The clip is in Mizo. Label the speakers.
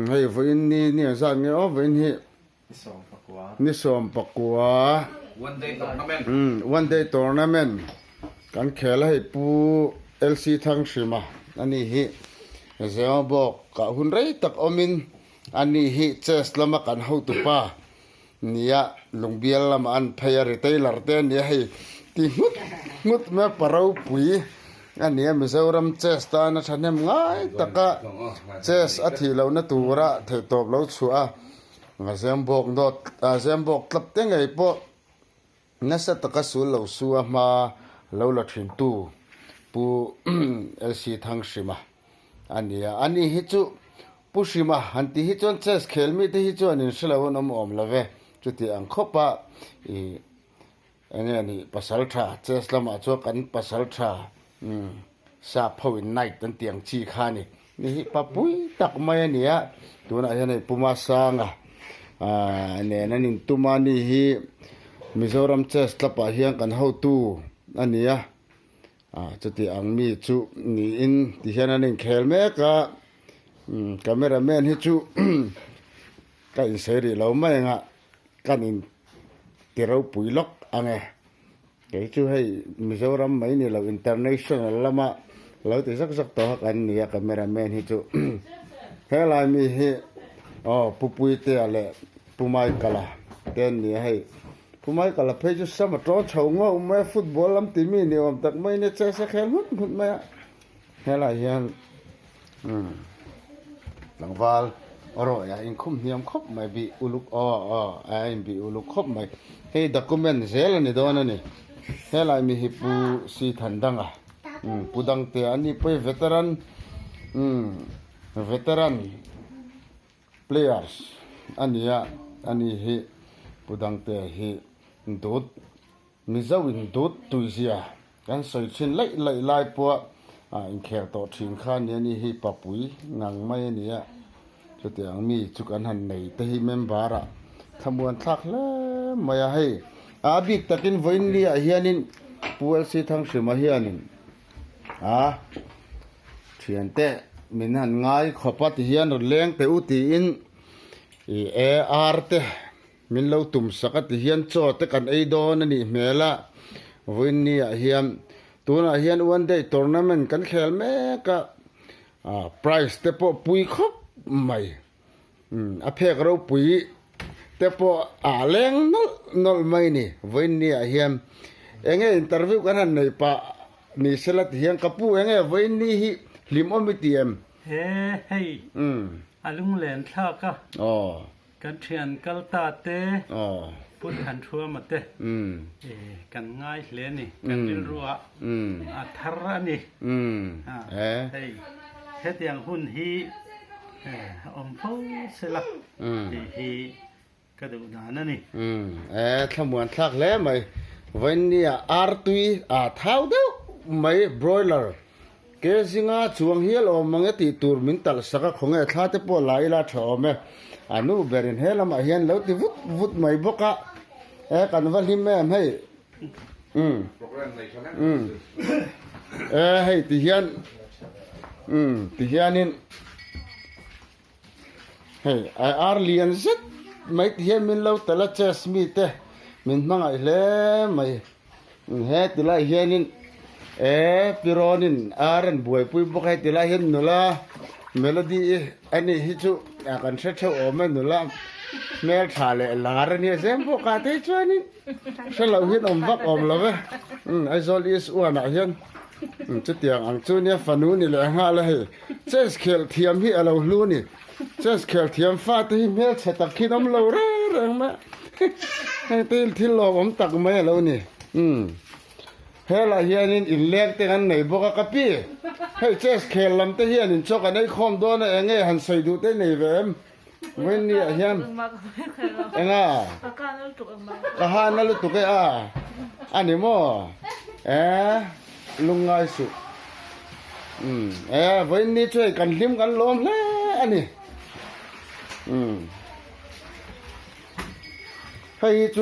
Speaker 1: Hei vawiin ni ni ang zat nge aw vawiin hi ni 19.
Speaker 2: One day tournament.
Speaker 1: One day tournament kan khel a hei Pu LC Thanghrima a ni hi Zemabawk ah hun rei tak awmin a ni hi chess lama kan hotupa Nia, lungbial lamah an phei a, retailer te a nia hei ti nghut nghut mai a, pa ropui a nia Mizoram chess tana thahnem ngai taka chess a thih lohna tura theihtawp lo chhuah a, Zembawk dawt Zembawk tlap te ngei pawh nasa taka sul lo su a hma lo la thin tu Pu LC Thanghrima a nia, ani hi chu Pu Hrima han tih hi chuan chess khel mite hi chuan in hre lo an awm awm lo ve. Chuti ang khawp a i eng nge nih pasal tha chess lamah chuan kan pasal tha umm sap ho in knight an tih ang chi kha a ni. Ni hi papui tak mai a ni a, tunah hian hei Pu Masanga ah nen an intum a ni hi Mizoram chess club ah hian kan hotu a ni a. Ah chuti ang mi chu niin ti hian an inkhel mek a umm camera man hi chu ka insawi rih lo mai ang a kan in ti ropui lawk ang e kei chu hei Mizoram mai ni lo international lama lo ti zak zak tawh a kan ni a camera man hi chu helai mi hi aw Pu Puitea leh Pu Michael-a te an ni a hei. Pu Michael a phei chu sam a tawn chho ngauh mai a, football lam ti mi ni awm tak mai nia chess a khel nghut nghut mai a, helaiah hian umm tlangval rawih a inkhum hniam khawp mai bih uluk aw aw a inbih uluk khawp mai, hei document zel a ni dawn a ni, helai mi hi Pu Si Than Danga umm Pu Dangtea a ni pawh hi veteran umm veteran. Players a nia a ni hi Pu Dangtea hi dut Mizo in dut tuizia kan sawi thin laih laih lai pawh a inkhel tawh thin kha a nia ni hi Papui ngang mai a nia chutiang mi chu kan han nei te hi member ah thlamuan thlak hle mai a hei a bik takin vawiin ni ah hianin Pu LC Thanghrima hianin a Thiante min han ngai khawp a tihian rawn leng teh u tiin i e ar te min lo tum sak a tihian chaw te kan ei dawn a nih hmel a vawiin ni ah hian tunah hian one day tournament kan khel mek a ah prize te pawh pui khawp mai a phek ropui te pawh a leng nawlh nawlh mai a ni vawiin ni ah hian enge interview kan han nei pah ni sela ti hian ka pu enge vawiin ni hi hlim awm i ti em?
Speaker 3: He hei a lunglen thlak a kan thian kal ta te Pu Thanthruama te kan ngai hle a ni kan rilru ah a thar a ni hei hetiang hun hi Awm fo sela tih hi ka duh dan a ni.
Speaker 1: E, thlamuan thlak hle mai. Vawinia artui a thau deuh mai broiler ke zinga chuang hial awm ang e tih tur min talh sak a, khawnge thla te pawh la ila tha awm e. A nu berin he lamah hian lo ti vut vut mai bawk a, e kan va hlim em hei. Umm. Umm. E hei ti hian umm ti hianin hei a ar lian zet mai ti hian min lo tel a chess mi te min hmangaih hle mai he ti lai hianin e pirawnin ar an buaipui bawk a heti lai hian nula melody i ani hi chu kan hre theuh awm e nula hmeltha leh lar ania zem bawk a te chuanin. Hre loh hian awm vak awm lo ve. Umm Aizawl East One ah hian umm chutiang ang chu nia fanu ni leh nghal a hei. Chess khel thiam hi a lo hlu a ni. Chess khel thiam fate hi hmelchhe tak hian awm lo reng reng mai a. Heng te hi thil lawmawm tak mai a lo ni. Umm helaiah hianin inleng te kan nei bawk a ka pi. Hei chess khel lam te hian in chaw kan ei khawm dawn a eng nge han sawi duh te nei ve em? Vawiin ah hian enga ka han a lutuk e a a ni maw e lungngai suh umm e vawiin ni chu hei kan hlim kan lawm hle a ni umm hei hi chu.